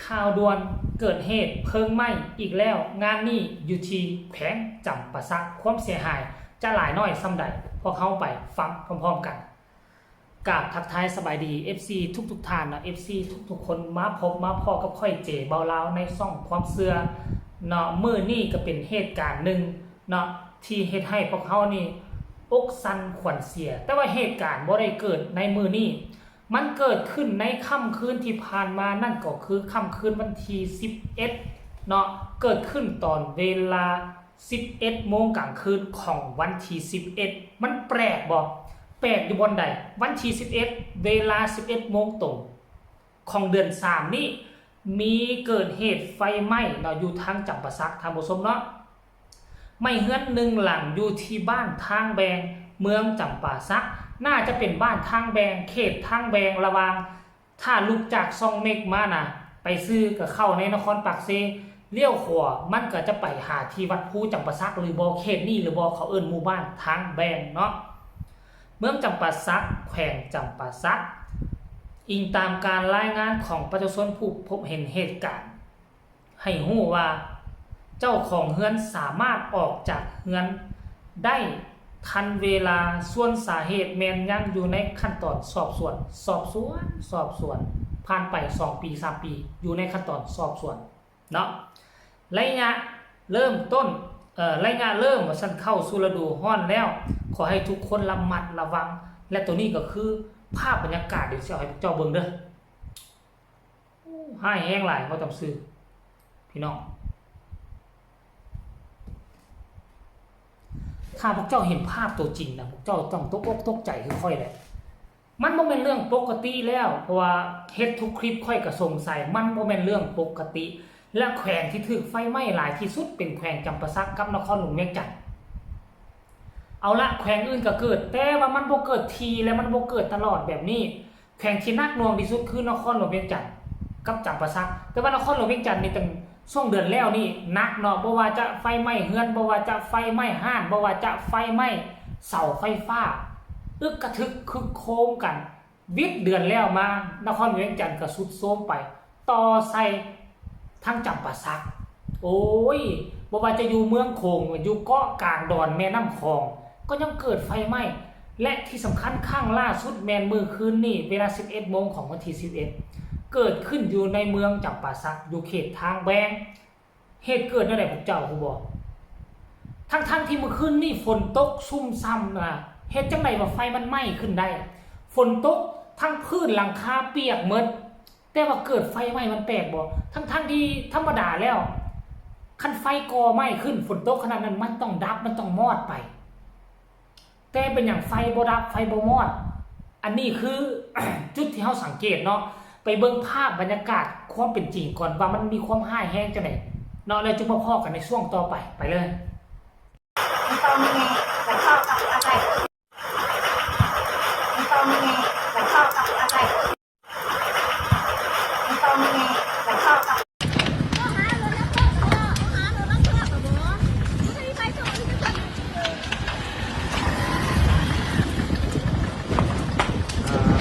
ຂ່າວດ່ວນ ເກີດເຫດເພີງໄໝ້ອີກແລ້ວ ງານນີ້ຢູ່ທີ່ແຂວງຈຳປາສັກ ຄວາມເສຍຫາຍຈະຫຼາຍນ້ອຍສ່ຳໃດ ພວກເຮົາໄປຟັງພ້ອມໆກັນ. ກາບທັກທາຍສະບາຍດີ ເອັຟຊີ ທຸກໆທ່ານເນາະ ເອັຟຊີ ທຸກໆຄົນ ມາພົບມາພໍ້ກັບຂ້ອຍ ເຈ ເບົາລາວ ໃນຊ່ອງຄວາມເຊື່ອເນາະ. ມື້ນີ້ກໍເປັນເຫດການໜຶ່ງເນາະ ທີ່ເຮັດໃຫ້ພວກເຮົານີ້ອົກສັ່ນຂວັນເສຍ ແຕ່ວ່າເຫດການບໍ່ໄດ້ເກີດໃນມື້ນີ້ ມັນເກີດຂຶ້ນໃນຄ່ຳຄືນທີ່ຜ່ານມາ ນັ້ນກໍຄືຄ່ຳຄືນວັນທີສິບເອັດເນາະ ເກີດຂຶ້ນຕອນເວລາສິບເອັດໂມງກາງຄືນຂອງວັນທີສິບເອັດ. ມັນແປກບໍ່? ແປກຢູ່ບ່ອນໃດ? ວັນທີສິບເອັດ ເວລາສິບເອັດໂມງຕົງຂອງເດືອນສາມນີ້ ມີເກີດເຫດໄຟໄໝ້ເນາະ ຢູ່ທາງຈຳປາສັກ ທ່ານຜູ້ຊົມເນາະ. ໄໝ້ເຮືອນໜຶ່ງຫຼັງຢູ່ທີ່ບ້ານທາງແບງ ເມືອງຈຳປາສັກ ໜ້າຈະເປັນບ້ານທາງແບງ ເຂດທາງແບງລະຫວ່າງ ຖ້າລຸກຈາກຊ່ອງເມັກມານະ ໄປຊື່ກໍເຂົ້າໃນນະຄອນປາກເຊ ລ້ຽວຂວາ ມັນກໍຈະໄປຫາທີ່ວັດພູຈຳປາສັກ ຫຼືບໍ່ ເຂດນີ້ຫຼືບໍ່ ເຂົາເອີ້ນໝູ່ບ້ານທາງແບງເນາະ ເມືອງຈຳປາສັກ ແຂວງຈຳປາສັກ. ອີງຕາມການລາຍງານຂອງປະຊາຊົນຜູ້ພົບເຫັນເຫດການ ໃຫ້ຮູ້ວ່າ ເຈົ້າຂອງເຮືອນສາມາດອອກຈາກເຮືອນໄດ້ທັນເວລາ, ສ່ວນສາເຫດແມ່ນຍັງຢູ່ໃນຂັ້ນຕອນສອບສວນ, ສອບສວນ, ສອບສວນ, ຜ່ານໄປສອງປີ, ສາມປີ, ຢູ່ໃນຂັ້ນຕອນສອບສວນເນາະ. ໄລຍະເລີ່ມຕົ້ນ, ເອີ, ໄລຍະເລີ່ມວ່າຊັ້ນ ເຂົ້າສູ່ລະດູຮ້ອນແລ້ວ, ຂໍໃຫ້ທຸກຄົນລະມັດລະວັງ ແລະ ໂຕນີ້ກໍຄືພາບບັນຍາກາດ ດຽວຊິເອົາໃຫ້ພວກເຈົ້າເບິ່ງເດີ. ໂອ້ ຮ້າຍແຮງຫຼາຍ ເວົ້າຕາມຊື່ ພີ່ນ້ອງ. ຖ້າພວກເຈົ້າເຫັນພາບຕົວຈິງນະ ພວກເຈົ້າຕ້ອງຕົກອົກຕົກໃຈຄືຂ້ອຍແຫຼະ. ມັນບໍ່ແມ່ນເລື່ອງປົກກະຕິແລ້ວ, ເພາະວ່າເຮັດທຸກຄລິບຂ້ອຍກໍສົງໄສ, ມັນບໍ່ແມ່ນເລື່ອງປົກກະຕິ. ແລະ ແຂວງທີ່ຖືກໄຟໄໝ້ຫຼາຍທີ່ສຸດເປັນແຂວງຈຳປາສັກກັບນະຄອນຫຼວງວຽງຈັນ. ເອົາລະ ແຂວງອື່ນກໍເກີດ, ແຕ່ວ່າມັນບໍ່ເກີດຖີ່ ແລະ ມັນບໍ່ເກີດຕະຫຼອດແບບນີ້. ແຂວງທີ່ໜັກໜ່ວງທີ່ສຸດຄືນະຄອນຫຼວງວຽງຈັນກັບຈຳປາສັກ. ແຕ່ວ່ານະຄອນຫຼວງວຽງຈັນນີ້ຕັ້ງຊ່ວງເດືອນແລ້ວນີ້ໜັກເນາະ, ບໍ່ວ່າຈະໄຟໄໝ້ເຮືອນ, ບໍ່ວ່າຈະໄຟໄໝ້ຮ້ານ, ບໍ່ວ່າຈະໄຟໄໝ້ເສົາໄຟຟ້າ, ອຶກກະທຶກຄຶກໂຄມກັນ. ວິດເດືອນແລ້ວມາ ນະຄອນຫຼວງວຽງຈັນກໍຊຸດໂຊມໄປ. ຕໍ່ໃສ່ທາງຈຳປາສັກ. ໂອ້ຍ ບໍ່ວ່າຈະຢູ່ເມືອງໂຂງ, ຢູ່ເກາະກາງດອນແມ່ນ້ຳຂອງ ກໍຍັງເກີດໄຟໄໝ້ ແລະ ທີ່ສຳຄັນຄັ້ງລ່າສຸດແມ່ນມື້ຄືນນີ້ ເວລາສິບເອັດໂມງຂອງວັນທີສິບເອັດ ເກີດຂຶ້ນຢູ່ໃນເມືອງຈຳປາສັກ ຢູ່ເຂດທາງແບງ. ເຫດເກີດແນວໃດພວກເຈົ້າຮູ້ບໍ່? ທັງໆທີ່ມື້ຄືນນີ້ຝົນຕົກຊຸ່ມຊ່ຳນະ, ເຮັດຈັ່ງໃດວ່າໄຟມັນໄໝ້ຂຶ້ນໄດ້? ຝົນຕົກ ທັງພື້ນຫຼັງຄາປຽກໝົດ. ແຕ່ວ່າເກີດໄຟໄໝ້ ມັນແປກບໍ່? ທັງໆທີ່ທຳມະດາແລ້ວ ຄັນໄຟກໍໄໝ້ຂຶ້ນ ຝົນຕົກຂະໜາດນັ້ນ ມັນຕ້ອງດັບ ມັນຕ້ອງມອດໄປ, ແຕ່ເປັນຫຍັງໄຟບໍ່ດັບ ໄຟບໍ່ມອດ? ອັນນີ້ຄື ຈຸດທີ່ເຮົາສັງເກດເນາະ. ໄປເບິ່ງພາບບັນຍາກາດຄວາມເປັນຈິງກ່ອນວ່າມັນມີຄວາມຮ້າຍແຮງຈັ່ງໃດເນາະ, ແລ້ວຈຶ່ງມາພໍ້ກັນໃນຊ່ວງຕໍ່ໄປ. ໄປເລີຍ.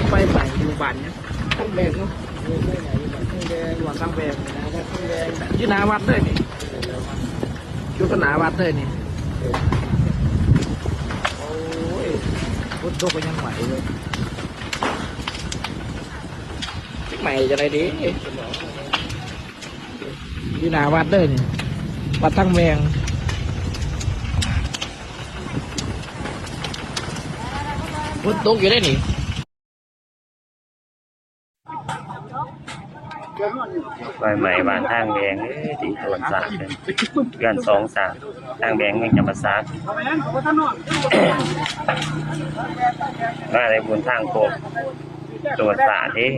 ໄຟໄໝ້ຢູ່ບ້ານຫຍັງ? ທາງແບງເນາະ. ເອີ ໄຟໄໝ້ຢູ່ບ້ານທາງແບງ. ຢູ່ບ້ານທາງແບງ ຢູ່ໜ້າວັດເລີຍນີ້. ຢູ່ໜ້າວັດເລີຍນີ້. ໂອ້ຍ ຝົນຕົກກໍຍັງໄໝ້ເລີຍ. ໄໝ້ຈັ່ງໃດເດ? ຢູ່ໜ້າວັດເລີຍນີ້ ວັດທາງແວງ. ຝົນຕົກຢູ່ເດ້ນີ້. ໄຟໄໝ້ບ້ານທາງແວງເອີຍ ທີ່ໂຕນສາດເດີ ເຮືອນສອງສາມ ທາງແວງເມືອງຈຳປາສັກ ມາໃນບົນທາງໂຄກ ໂຕນສາດເດ້.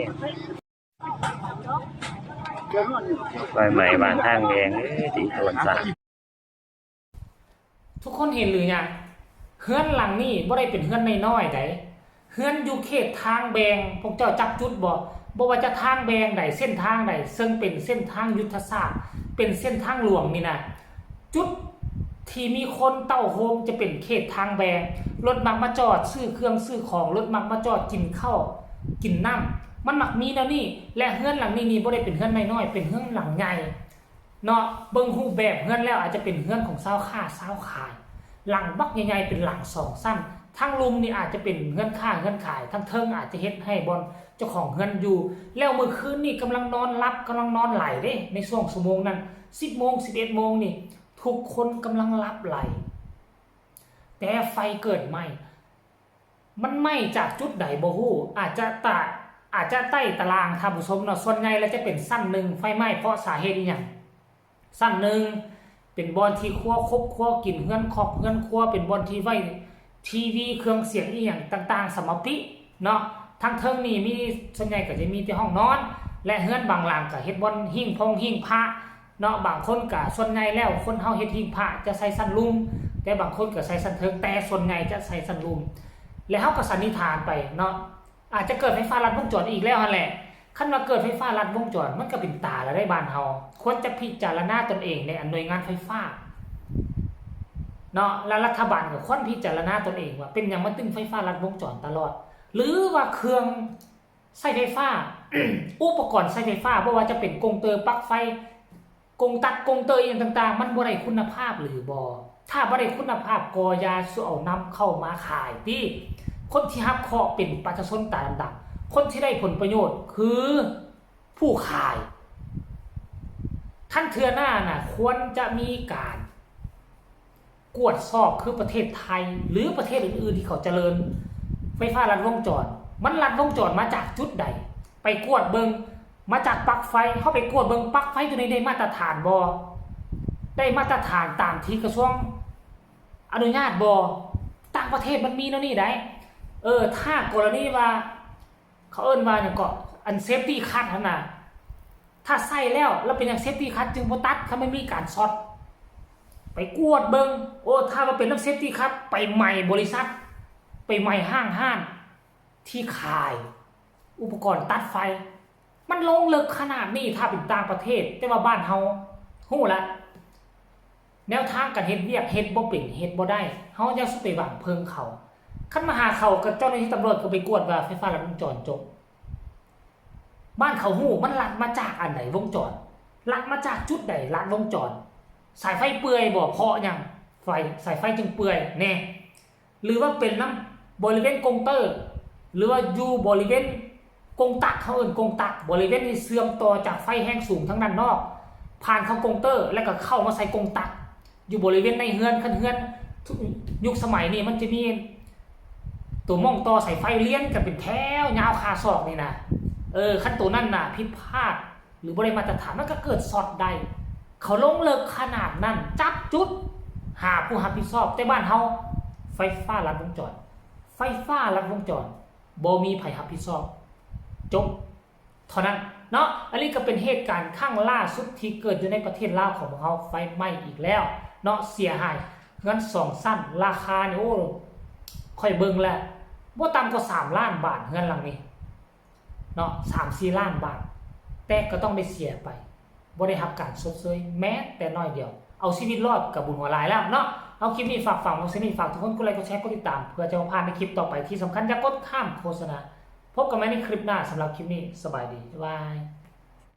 ໄຟໄໝ້ບ້ານທາງແວງເອີຍ ທີ່ໂຕນສາດ. ທຸກຄົນເຫັນຫຼືຍັງ? ເຮືອນຫຼັງນີ້ບໍ່ໄດ້ເປັນເຮືອນນ້ອຍໆໃດ. ເຮືອນຢູ່ເຂດທາງແບງ, ພວກເຈົ້າຈັບຈຸດບໍ່? ບໍ່ວ່າຈະທາງແບງໃດ, ເສັ້ນທາງໃດ, ເຊິ່ງເປັນເສັ້ນທາງຍຸດທະສາດ, ເປັນເສັ້ນທາງຫຼວງນີ້ນະ, ຈຸດທີ່ມີຄົນເຕົ້າໂຮມຈະເປັນເຂດທາງແບງ. ລົດມັກມາຈອດຊື້ເຄື່ອງຊື້ຂອງ, ລົດມັກມາຈອດກິນເຂົ້າກິນນ້ຳ. ມັນມັກມີແນວນີ້ ແລະ ເຮືອນຫຼັງນີ້ນີ້ບໍ່ໄດ້ເປັນເຮືອນນ້ອຍໆ ເປັນເຮືອນຫຼັງໃຫຍ່ເນາະ. ເບິ່ງຮູບແບບເຮືອນແລ້ວອາດຈະເປັນເຮືອນຂອງຊາວຄ້າຊາວຂາຍ ຫຼັງບັກໃຫຍ່ໆ ເປັນຫຼັງສອງຊັ້ນ. ທາງລຸ່ມນີ້ອາດຈະເປັນເຮືອນຄ້າເຮືອນຂາຍ, ທາງເທິງອາດຈະເຮັດໃຫ້ບ່ອນເຈົ້າຂອງເຮືອນຢູ່. ແລ້ວມື້ຄືນນີ້ກຳລັງນອນຫຼັບ, ກຳລັງນອນໄຫຼເດ້ ໃນຊ່ວງຊົ່ວໂມງນັ້ນ ສິບໂມງ ສິບເອັດໂມງນີ້ ທຸກຄົນກຳລັງຫຼັບໄຫຼ ແຕ່ໄຟເກີດໄໝ້. ມັນໄໝ້ຈາກຈຸດໃດບໍ່ຮູ້, ອາດຈະຕາ ອາດຈະໃຕ້ຕະລາງທ່ານຜູ້ຊົມເນາະ. ສ່ວນໃຫຍ່ແລ້ວຈະເປັນຊັ້ນໜຶ່ງ ໄຟໄໝ້ເພາະສາເຫດອີ່ຫຍັງ? ຊັ້ນໜຶ່ງ ເປັນບ່ອນທີ່ຄົວຄົບຄົວກິນ, ເຮືອນຄອກເຮືອນຄົວ, ເປັນບ່ອນທີ່ໄວ້ທີວີ ເຄື່ອງສຽງອີ່ຫຍັງຕ່າງໆ ສຳມະປິເນາະ. ທາງເທິງນີ້ມີ ສ່ວນໃຫຍ່ກໍຈະມີແຕ່ຫ້ອງນອນ ແລະ ເຮືອນບາງຫຼັງກໍເຮັດບ່ອນຫິ້ງພອງຫິ້ງພະ ເນາະ. ບາງຄົນກະ ສ່ວນໃຫຍ່ແລ້ວຄົນເຮົາເຮັດຫິ້ງພະຈະໃສ່ຊັ້ນລຸ່ມ, ແຕ່ບາງຄົນກະໃສ່ຊັ້ນເທິງ, ແຕ່ສ່ວນໃຫຍ່ຈະໃສ່ຊັ້ນລຸ່ມ. ແລ້ວເຮົາກະສັນນິຖານໄປເນາະ, ອາດຈະເກີດໄຟຟ້າລັດວົງຈອນອີກແລ້ວຫັ້ນແຫຼະ. ຄັນວ່າເກີດໄຟຟ້າລັດວົງຈອນ ມັນກະເປັນຕາແລ້ວເດ້ບ້ານເຮົາ. ຄວນຈະພິຈາລະນາຕົນເອງໃນອັນໜ່ວຍງານໄຟຟ້າເນາະ, ແລະ ລັດຖະບານກະຄວນພິຈາລະນາຕົນເອງວ່າເປັນຫຍັງມັນຈຶ່ງໄຟຟ້າລັດວົງຈອນຕະຫຼອດ ຫຼືວ່າເຄື່ອງ ໃຊ້ໄຟຟ້າ ອຸປະກອນໃຊ້ໄຟຟ້າ ບໍ່ວ່າຈະເປັນກົງເຕີ ປັກໄຟ ກົງຕັກ ກົງເຕີ ອີ່ຫຍັງຕ່າງໆ ມັນບໍ່ໄດ້ຄຸນນະພາບຫຼືບໍ່? ຖ້າບໍ່ໄດ້ຄຸນນະພາບກໍຢ່າສູ່ເອົານຳເຂົ້າມາຂາຍຕິ. ຄົນທີ່ຮັບເຄາະເປັນປະຊາຊົນຕາດຳໆ, ຄົນທີ່ໄດ້ຜົນປະໂຫຍດຄືຜູ້ຂາຍ. ຄັນເທື່ອໜ້ານະ ຄວນຈະມີການ ກວດສອບຄືປະເທດໄທ ຫຼື ປະເທດອື່ນໆທີ່ເຂົາຈະເລີນ ໄຟຟ້າລັດວົງຈອນ ມັນລັດວົງຈອນມາຈາກຈຸດໃດ? ໄປກວດເບິ່ງ ມາຈາກປັກໄຟ. ເຮົາໄປກວດເບິ່ງປັກໄຟໂຕນີ້ໄດ້ມາດຕະຖານບໍ່? ໄດ້ມາດຕະຖານຕາມທີ່ກະຊວງອະນຸຍາດບໍ່? ຕ່າງປະເທດມັນມີແນວນີ້ໃດ໋. ເອີ ຖ້າກໍລະນີວ່າ ເຂົາເອີ້ນວ່າຫຍັງເກາະ ອັນ safety cut ຫັ້ນນະ. ຖ້າໃຊ້ແລ້ວ ແລ້ວເປັນຫຍັງ safety cut ຈຶ່ງບໍ່ຕັດ ຄັນມັນມີການຊັອດ? ໄປກວດເບິ່ງ. ໂອ້ ຖ້າວ່າເປັນນຳ safety cut ໄປໄໝ້ບໍລິສັດ ໄປໄໝ້ຫ້າງຮ້ານທີ່ຂາຍອຸປະກອນຕັດໄຟ. ມັນລົງເລິກຂະໜາດນີ້ ຖ້າເປັນຕ່າງປະເທດ, ແຕ່ວ່າບ້ານເຮົາຮູ້ລະ ແນວທາງການເຮັດວຽກ ເຮັດບໍ່ເປັນ ເຮັດບໍ່ໄດ້ ເຮົາຢ່າສູ່ໄປຫວັງເພິ່ງເຂົາ. ຄັນມາຫາເຂົາ ກະເຈົ້າໜ້າທີ່ຕຳຫຼວດກະໄປກວດວ່າໄຟຟ້າລັດວົງຈອນ ຈົບ. ບ້ານເຂົາຮູ້ ມັນລັດມາຈາກອັນໃດວົງຈອນ? ລັດມາຈາກຈຸດໃດ? ລັດວົງຈອນ ສາຍໄຟເປື່ອຍບໍ່? ເພາະຫຍັງ ໄຟ ສາຍໄຟຈຶ່ງເປື່ອຍແນ່? ຫຼືວ່າເປັນນຳບໍລິເວນກົງເຕີ ຫຼືວ່າຢູ່ບໍລິເວນກົງຕັກ ເຮົາເອີ້ນກົງຕັກ ບໍລິເວນທີ່ເຊື່ອມຕໍ່ຈາກໄຟແຮງສູງທາງດ້ານນອກ ຜ່ານເຂົ້າກົງເຕີ ແລ້ວກະເຂົ້າມາໃສ່ກົງຕັກ ຢູ່ບໍລິເວນໃນເຮືອນ. ຄັນເຮືອນຍຸກສະໄໝນີ້ມັນຈະມີໂຕໝ້ອງຕໍ່ສາຍໄຟລຽນກັນເປັນແຖວຍາວຄາສອກນີ້ນະ. ເອີ ຄັນໂຕນັ້ນນະຜິດພາດ ຫຼືບໍ່ໄດ້ມາດຕະຖານ ມັນກະເກີດຊັອດໄດ້. ເຂົາລົງເລິກຂະໜາດນັ້ນ ຈັບຈຸດ ຫາຜູ້ຮັບຜິດຊອບ. ແຕ່ບ້ານເຮົາ ໄຟຟ້າລັດວົງຈອນ ໄຟຟ້າລັດວົງຈອນ ບໍ່ມີໃຜຮັບຜິດຊອບ ຈົບ ເທົ່ານັ້ນເນາະ. ອັນນີ້ກະເປັນເຫດການຄັ້ງລ່າສຸດທີ່ເກີດຢູ່ໃນປະເທດລາວຂອງພວກເຮົາ ໄຟໄໝ້ອີກແລ້ວເນາະ. ເສຍຫາຍເຮືອນສອງຊັ້ນ ລາຄານີ້ ໂອ້ ຂ້ອຍເບິ່ງແລ້ວ ບໍ່ຕ່ຳກວ່າສາມລ້ານບາດ ເຮືອນຫຼັງນີ້ ເນາະ ສາມສີ່ລ້ານບາດ ແຕ່ກະຕ້ອງໄດ້ເສຍໄປ ບໍ່ໄດ້ຮັບການຊົດເຊີຍແມ້ແຕ່ໜ້ອຍດຽວ. ເອົາຊີວິດລອດກະບຸນຫົວຫຼາຍແລ້ວເນາະ. ເອົາ ຄລິບນີ້ຝາກຝັງໄວ້ສ່ຳນີ້ ຝາກທຸກຄົນກົດໄລກົດແຊ ກົດຕິດຕາມ ເພື່ອຈະບໍ່ພາດໃນຄລິບຕໍ່ໄປ. ທີ່ສຳຄັນຢ່າກົດຂ້າມໂຄສະນາ. ພົບກັນໃໝ່ໃນຄລິບໜ້າ. ສຳລັບຄລິບນີ້ ສະບາຍດີ ບາຍບາຍ.